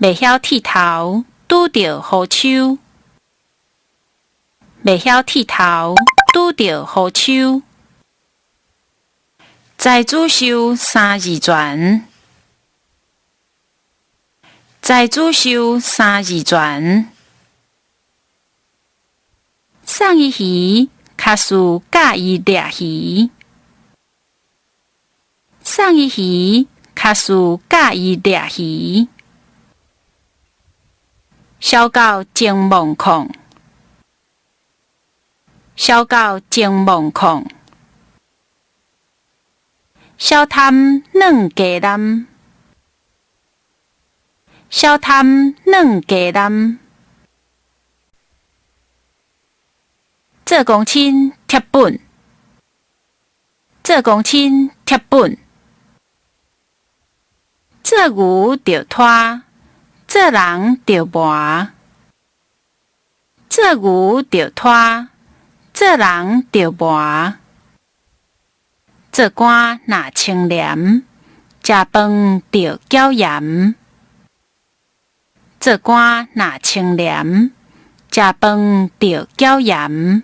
袂曉鐵頭，拄著雨手。袂曉鐵頭，拄著雨手。才子收三字全，才子收三字全。送伊魚，跤事教伊掠魚。送伊魚，跤事教伊掠魚。小狗前望控，小狗前望控。小貪軟雞腩，小貪軟雞腩。做公親貼本，做公親貼本。做牛著拖，做人著磨。做牛著拖，做人著磨。做官若清廉，食飯著繳鹽。做官若清廉，食飯著繳鹽。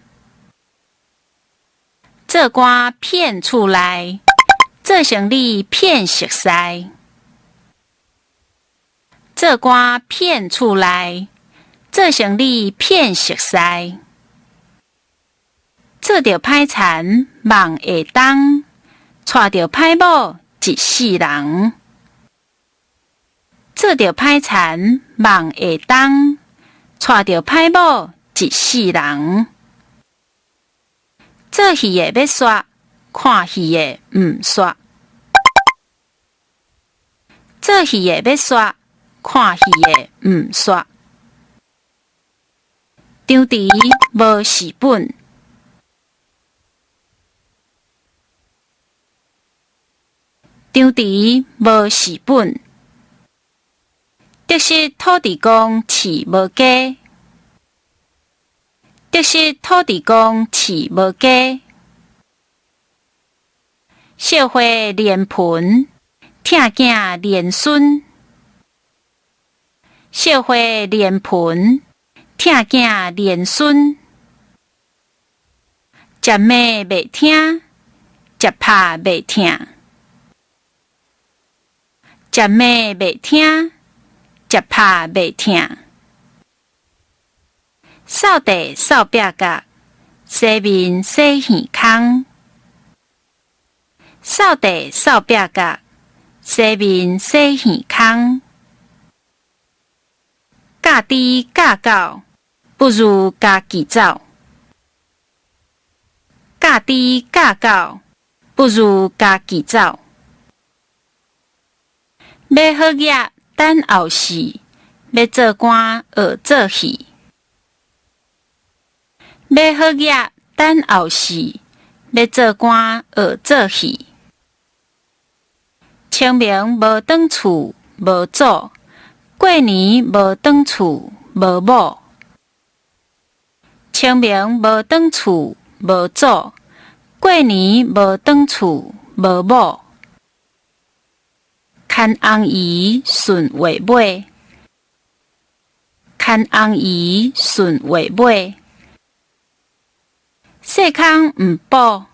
做官騙厝內，做生理騙熟似。做官騙厝內，做生理騙熟似。做著歹田望下冬，娶著歹某一世人。做著歹田望下冬，娶著歹某一世人。做戲的欲煞，看戲的毋煞。做戲的欲煞，看戲的毋煞。張持無蝕本，張持無蝕本。得失土地公飼無雞，得失土地公飼無雞。惜花連盆，疼囝連孫。惜花連盆，疼囝連孫。食罵袂聽，食拍袂疼。食罵袂聽，食拍袂疼。掃地掃壁角，洗面洗耳空。掃地掃壁角，洗面洗耳空。教豬教狗，不如家己走。教豬教狗，不如家己走。欲好業等後世，欲做官學做戲。欲好業等後世，欲做官學做戲。清明無轉厝無祖，過年無轉厝無某。清明無轉厝無祖，過年無轉厝無某。牽紅姨順話尾，牽紅姨順話尾。細空毋補，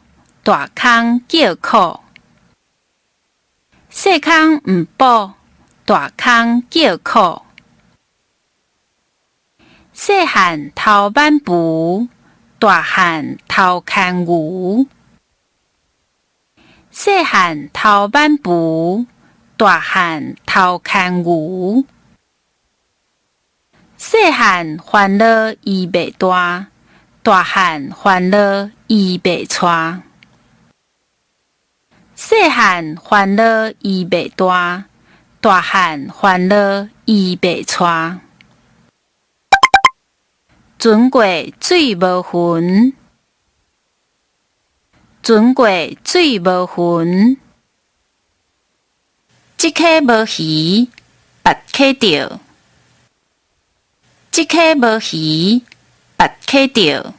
大空叫苦。細空毋補，大空叫苦。細漢偷挽匏，大漢偷牽牛。細漢偷挽匏，大漢偷牽牛。細漢煩惱伊袂大，大漢煩惱伊袂帶。細漢煩惱伊袂大，大漢煩惱伊袂帶。船過水無痕，船過水無痕。這溪無魚，別溪釣。這溪無魚，別溪釣。